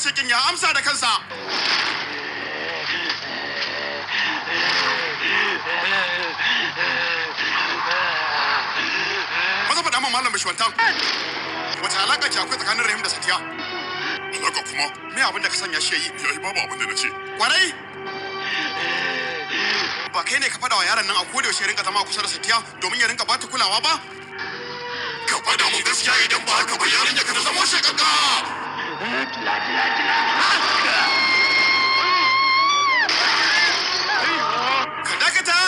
mashakin ya amsa da kansa. Maza faɗa min, Malam Bishwantan. Wace alaƙa ce akwai tsakanin Rahim da Satiya? Alaka kuma? Me abin da ka sanya shi ya yi? Yayi babu abin da na ce. Kwarai? Ba kai ne ka faɗa wa yaron nan a koda yaushe ya rinka zama kusa da Satiya domin ya rinka bata kulawa ba? Ka faɗa mun gaskiya, idan ba haka ba yarinya ka ta zama shekaka. Ka dakata!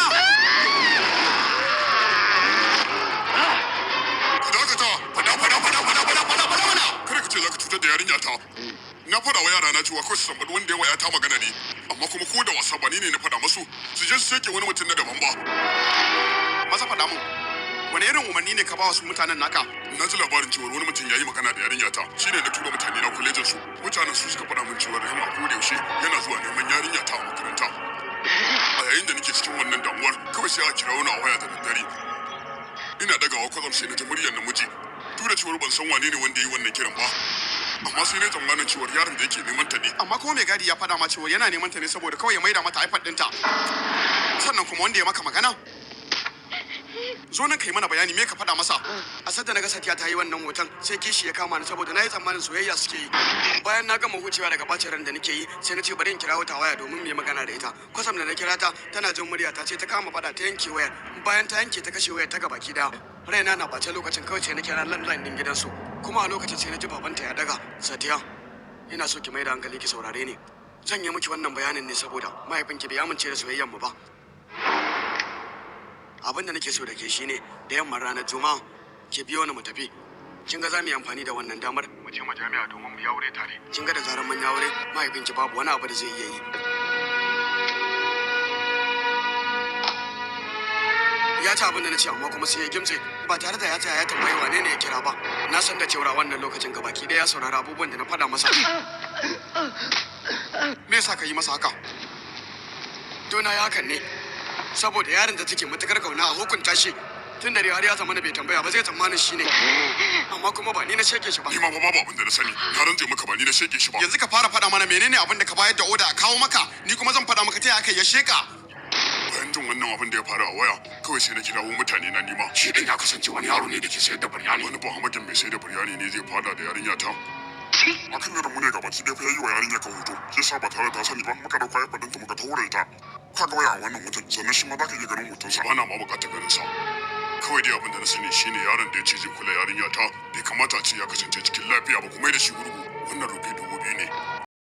Ka dakata. Faɗa, faɗa, faɗa, faɗa, faɗa, faɗa, faɗa mana. Kada ka ce za ka cutar da yarinya ta. Na faɗa wa yara na cewa kawai su tambayi wanda ya waya ta magana ne. Amma kuma ko da wasa ba ni ne na faɗa masu su je su seke wani mutum na daban ba. Maza faɗa mun. Wani irin umarni ne ka ba wasu mutanen naka? Na ji labarin cewa wani mutum ya yi magana da yarinya ta. Shine na tura mutane na kwalejin su. Mutanen su suka faɗa min cewa Rahim a koda yaushe yana zuwa neman yarinya ta a makaranta. A yayin da nake cikin wannan damuwar, kawai sai a kira wani a waya da daddare. Ina dagawa, kwatsam sai na ji muryar namiji. Duk da cewar ban san wane ne wanda ya yi wannan kiran ba, amma sai na tsammanin cewar yaron da yake neman ta ne. Amma kuma mai gadi ya faɗa ma cewa yana neman ta ne saboda kawai ya maida mata iPad ɗinta. Sannan kuma wanda ya maka magana? Zo nan ka yi mana bayani, me ka faɗa masa? A sadda na ga Satiya ta yi wannan hoton, sai kishi ya kama ni saboda na yi tsammanin soyayya suke yi. Bayan na gama hucewa daga bacin ran da nake yi, sai na ce bari in kira ta waya domin mu yi magana da ita. Kwasam da na kira ta, tana jin murya ta ce ta kama faɗa, ta yanke wayar. Bayan ta yanke, ta kashe wayar ta gabaki daya. Raina na bace lokacin, kawai sai na kira landline din gidansu. Kuma a lokacin sai na ji babanta ya daga. "Satiya, ina so ki mai da hankali ki saurare ni. Zan yi miki wannan bayanin ne saboda mahaifinki bai amince da soyayyar mu ba. Abin da nake so da ke shine da yamman ranar Juma'a ki biyo ni mu tafi. Kin ga za mu yi amfani da wannan damar mu je majami'a domin mu yi aure tare. Kin ga da zarar mun yi aure, mahaifinki babu wani abu da zai iya yi." Ya ci abin da na ce, amma kuma sai ya gimtse ba tare da ya tsaya ya tambayi wane ne ya kira ba. Na san da cewa wannan lokacin gabaki ɗaya ya saurari abubuwan da na faɗa masa. Me yasa ka yi masa haka? Dona ya hakan ne saboda yaron da take matukar kauna a hukunta shi, tun da har ya zama na bai tambaya ba, zai tsammanin shi ne, amma kuma ba ni na sheke shi ba. Ni ma fa babu abin da na sani. Na rantse maka ba ni na sheke shi ba. Yanzu ka fara faɗa mana menene abin da ka bayar da oda a kawo maka, ni kuma zan faɗa maka ta yaya aka yi ya sheka. Bayan jin wannan abin da ya faru a waya, kawai sai na kirawo mutane na nima. Shi din ya kasance wani yaro ne da ke sayar da biryani. Wani bahamagin mai sayar da biryani ne zai fada da yarinya ta. Akan yaron mu ne gabaki ɗaya fa yayi wa yarinya ka hoto. Shi yasa ba tare da ta sani ba muka dauka iPad ɗinta muka taho da ita. Ka ga waya a wannan hoton, sannan shi ma za ka iya ganin hotonsa. Ba na ma buƙatar ganin sa. Kawai dai abin da na sani shine yaron da ya ce zai kula yarinya ta bai kamata a ce ya kasance cikin lafiya ba, kuma da shi gurgu. Wannan rufi 2000 ne.